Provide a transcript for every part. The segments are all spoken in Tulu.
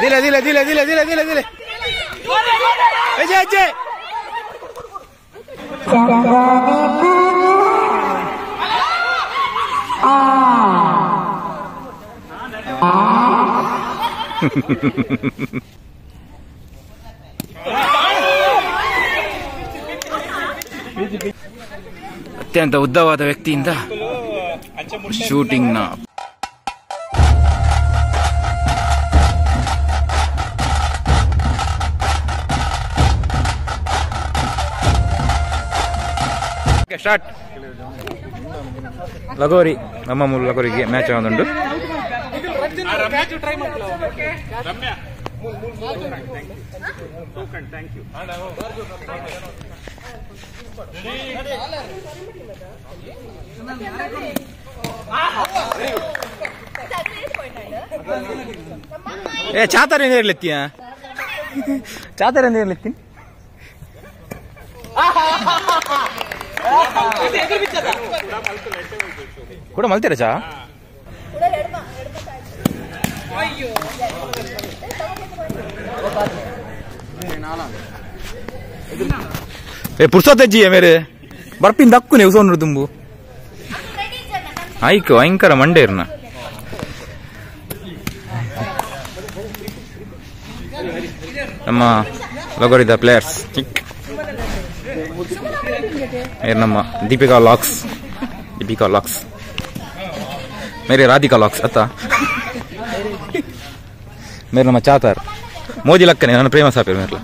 ದಿಲೆ ದಿಲೆ ದಿಲೆ ದಿಲೆ ದಿಲೆ ದಿಲೆ ದಿಲೆ ಅಜ್ಜೆ ಅಜ್ಜೆ ಅತ್ಯಂತ ಉದ್ದವಾದ ವ್ಯಕ್ತಿಯಿಂದ ಶೂಟಿಂಗ್ನ ಸ್ಟಾರ್ಟ್. ಲಗೋರಿ ನಮ್ಮ ಮೂಲ ಲಗೋರಿಗೆ ಮ್ಯಾಚ್ ಆಗುಂಟು. ಏ ಚಾತರ ಇರ್ಲಿತ್ತೀಯ, ಚಾತರ ಇರ್ಲಿತ್ತೀನಿ. ಕೂಡ ಮಲ್ತೀರ ಚಾ? ಏ ಪುರ್ಸೊತ್ತಜ್ಜಿ ಮೇರೆ ಬರ್ಪಿನ್ ದಕ್ಕು ನೀವು ಸೋನು ತುಂಬು ಆಯ್ಕು ಭಯಂಕರ ಮಂಡೇರ್ನ. ನಮ್ಮ ಲಗೋರಿದ ಪ್ಲೇಯರ್ಸ್ ನಮ್ಮ ದೀಪಿಕಾ ಲಾಕ್ಸ್, ದೀಪಿಕಾ ಲಾಕ್ಸ್ ಮೇರೆ ರಾಧಿಕಾ ಲಾಕ್ಸ್ ಅತ್ತ ಮೇರೆ ನಮ್ಮ ಚಾತಾರ್ ಮೋದಿ ಲಕ್ಕನೆ ನನ್ನ ಪ್ರೇಮ ಸಾಪೇರು ಮೇರ್ಲ.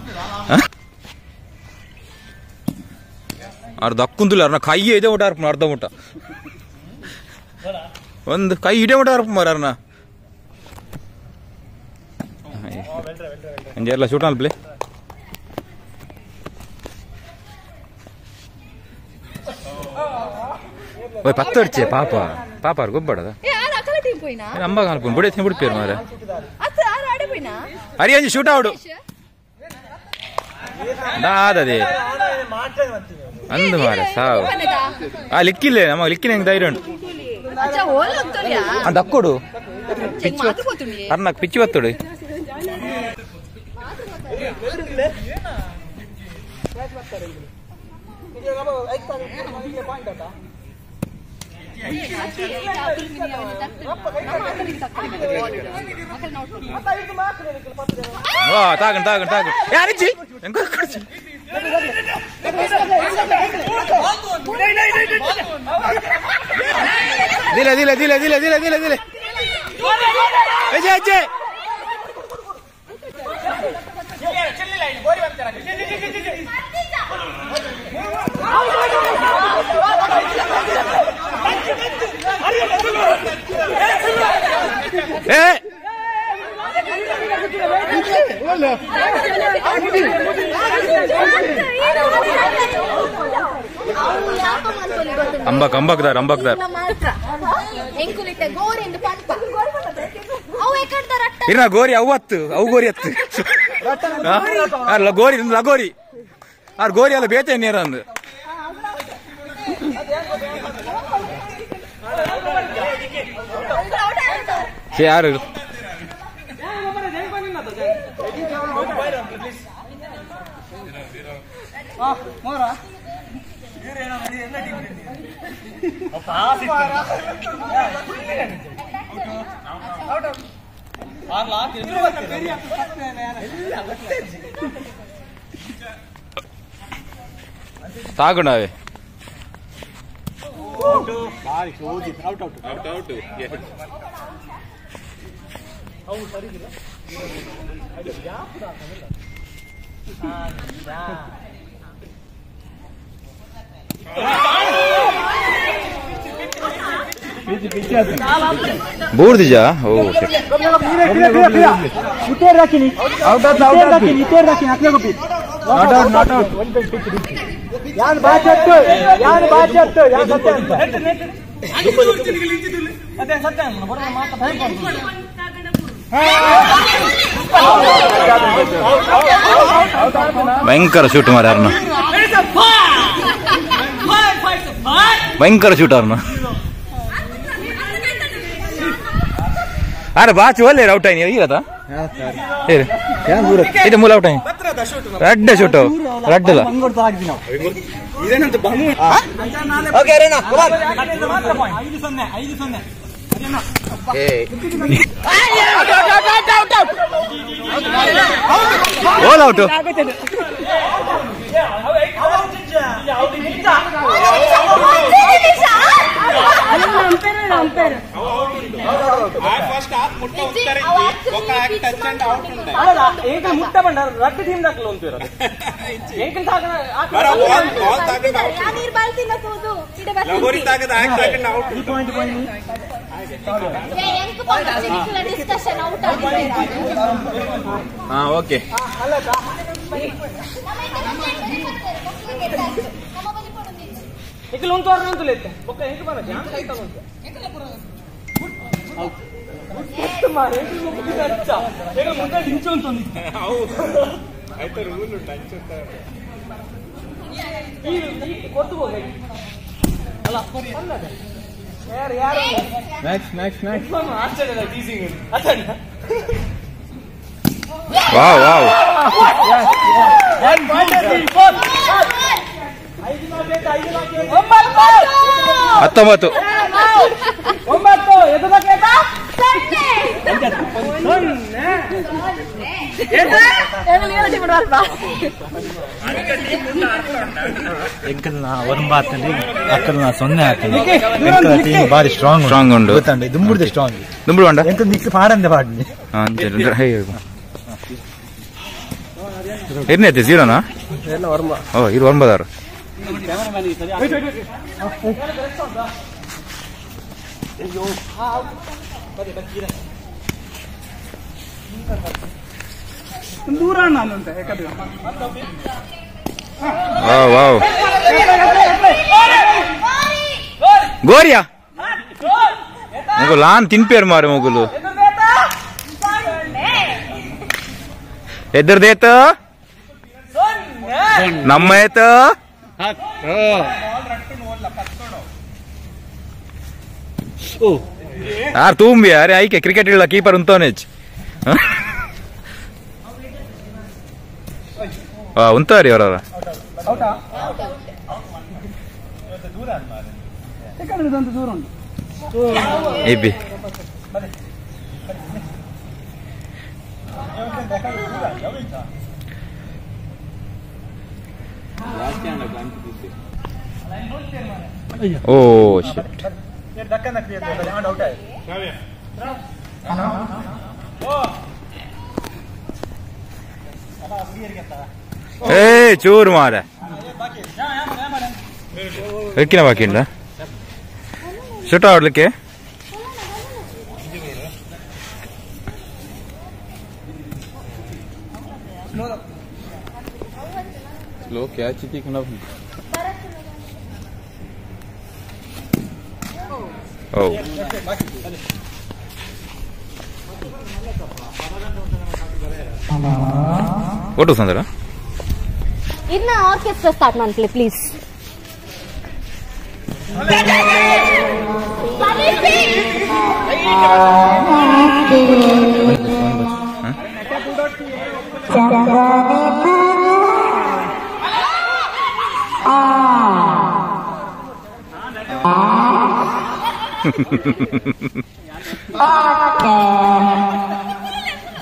ಅರ್ಧ ಅಕ್ಕುಂದಿಲ್ಲ ಅರ್ನ ಕೈ ಇದೆ ಊಟ ಅರ್ಪ ಅರ್ಧ ಊಟ ಒಂದು ಕೈ ಇಡೇ ಊಟ ಅರ್ಪ ಮಾರ ಅರ್ನ ಎಲ್ಲ ಶೂಟ್ ಅಲ್ಪ್ಲೆ. ಓಯ್ ಪತ್ತು ಅಡ್ಚೆ ಪಾಪ ಪಾಪ ಗೊಬ್ಬಡದ ಅಂಬ ಕಾಣ್ಪುನ್ ಬುಡಿ ಬಿಡ್ಪೇರು ಮಾರ ಅರಿ ಅಂಜಿ ಶೂಟ್ ಆವಡು ದಾದದೆ ಅಂದು ಮಾರ ಸಾವು. ಆ ಲಿಕ್ಕಿಲ್ಲ ನಮ್ಮ ಲಿಕ್ಕಿನ ಹೆಂಗ್ ಧೈರ್ಯ ಉಂಟು ದಕ್ಕೊಡು ಅರ್ನಾಕ್ ಪಿಚ್ಚಿ ಬತ್ತೋಡು. ತಾಗಣ ತಾಗಣ ತಾಗಣ ಯಾರಿಜ್ಜಿ ದಿಲೆ ದಿಲೆ ದಿಲೆ ದಿಲೆ ದಿಲೆ ದಿಲೆ ದಿಲೆ ಅಜ್ಜೆ ಅಜ್ಜೆ ಏ ಅಂಬಕ್ ಅಂಬಕ್ದಾರ್ ಅಂಬಕ್ದಾರ್ ಇನ್ನ ಗೋರಿ ಅವತ್ತು ಅವು ಗೋರಿ ಅತ್ತು ಗೋರಿ ಲಗೋರಿ ಆರ್ ಗೋರಿ ಅಲ್ಲ ಬೇತೆ ನೇರ ಅಂದು. ಯಾರು ತಾಗುಣವೇ ಬೂರ್ದಿಜಾ? ಓ ಭಯಂಕರ ಶೂಟ್ ಮಾರ ಯಾರನ್ನ, ಭಯಂಕರ ಶೂಟ್ ಅವ್ರನ್ನ. ಅರೆ ಬಾಚು ಒಳ್ಳೆ ಔಟ್ ಆಯ್ತು ಈಗ. ಇದು ಮೂಲ ಔಟ್ ರಡ್ಡ ಶೂಟ್ ರಡ್ಡಲ್ಲ all out. Okay. Wow wow. 19. ಬಾರಿ ಸ್ಟ್ರಾಂಗ್ ಸ್ಟ್ರಾಂಗ್ ಉಂಡು ದುಂಬುಡ್ದೆ ಸ್ಟ್ರಾಂಗ್ ದುಂಬುಡು ಉಂಡ ಎಂತ ಮಿಕ್ಸ್ ಪಾಡಂದೆ ಪಾಡ್ನಿ ಎನ್ನೆ ಜೀರೋನಾ? ಓ ಇದು ಒಂಬದಾರು. ವಾವ್ ವಾವ್ ಗೋರಿಯಾ ಮೊಗುಲು ಆನ್ ತಿನ್ಪೇರು ಮಾರು ಮೊಗುಲು ಎದುರ್ದೇತ ನಮ್ಮ ಏತ ಯಾರು ತುಂಬಿ ಅರೆ ಐಕೆ ಕ್ರಿಕೆಟ್ ಇಲ್ಲ ಕೀಪರ್ ಉಂತವನೇಜ್ ಉಂತಾರಿ ಅವರವರ ಇಬ್ಬಿ Oh shit. Hey, ಚೂರು ಮಾರ ಎಕ್ಕಿನ ಬಾಕಿ ಇಲ್ಲ ಶೂಟ್ ಆಡ್ಲಿಕ್ಕೆ ಸ್ಲೋ ಕ್ಯಾಚ್ ಇತ್ತಿ Oh. What was that? Idna orchestra start manple please.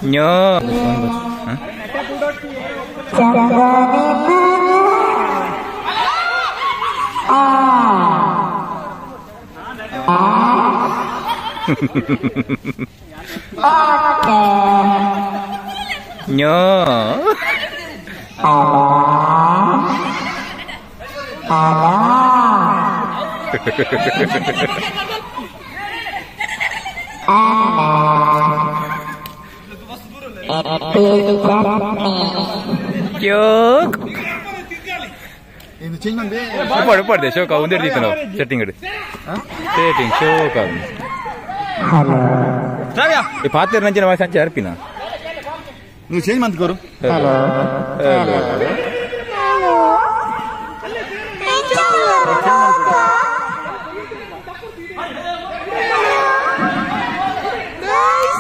No. No. ಉಪ್ಪಾಡು ಶೋಕ ಒಂದೆರಡು ನಾವು ಸೆಟ್ಟಿಂಗ್ ಸೆಟ್ಟಿಂಗ್ ಶೋಕ ಈ ಪಾತ್ರೆ ನಂಚಿನ ಸಂಚೆ ಅರ್ಪಿನ ನೀವು ಚೇಂಜ್ ಮಾಡ್ಕೋರು. Hello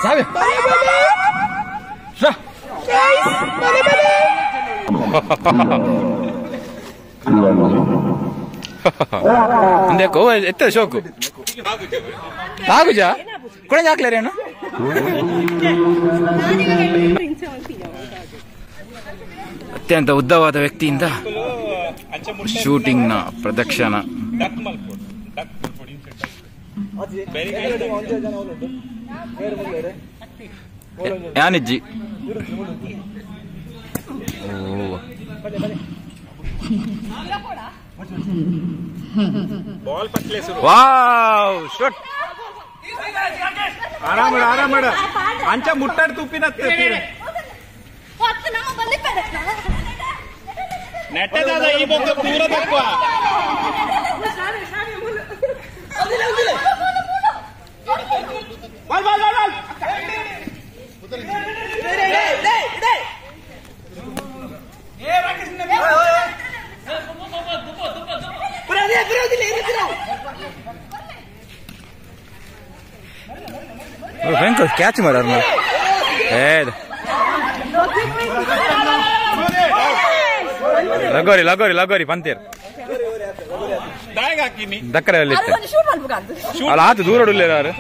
Sabe? ಅಂದೇಕೋ ಎತ್ತ ಶೋಕು ಆಗುಜಾ ಕೊಡಂಜ ಹಾಕ್ಲೇರೇನು ಅತ್ಯಂತ ಉದ್ದವಾದ ವ್ಯಕ್ತಿಯಿಂದ ಶೂಟಿಂಗ್ನ ಪ್ರದಕ್ಷಿಣ. ಯಾನಿಜ್ಜಿ ವಾವ್ ಶೂಟ್ ಆರಾಮ ಆರಾಮ ಅಂಚ ಮುಟ್ಟಾಡ್ ತುಪ್ಪಿನ ನೆಟ್ಟದಾದ ಈ ಬೊಕ್ಕ ಪೂರ ತಕ್ವ ಕ್ಯಾಚ್ ಮಾಡ ಲಗೋರಿ ಲಗೋರಿ ಲಗೋರಿ ಪಂತೇರ್ ದಕ್ಕರೆ ಅಲ್ಲಿ ಅಲ್ಲ ಆತು ದೂರ ಯಾರು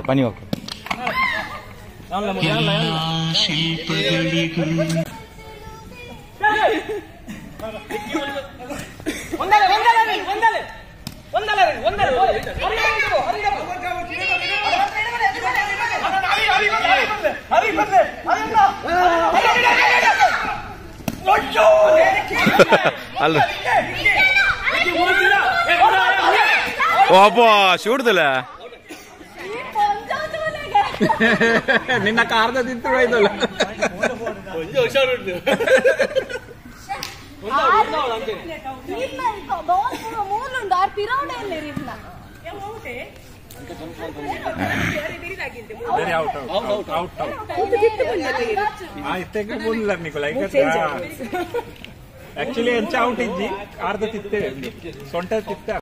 ಪನಿ ಹೋಗ್ತದೆ. ಅಲ್ಲ ಒಬ್ಬ ಶೂಡ್ದಲ್ಲ ನಿನ್ನ ಕಾರ್ದ ತಿಂತು ಹೋಯ್ತಲ್ಲ. ಆಕ್ಚುಲಿ ಎಂಚ ಔಟ್ ಇಜ್ಜಿ ಅರ್ಧ ತಿತ್ತೆ ಸೊಂಟ ತಿತ್ತೆ.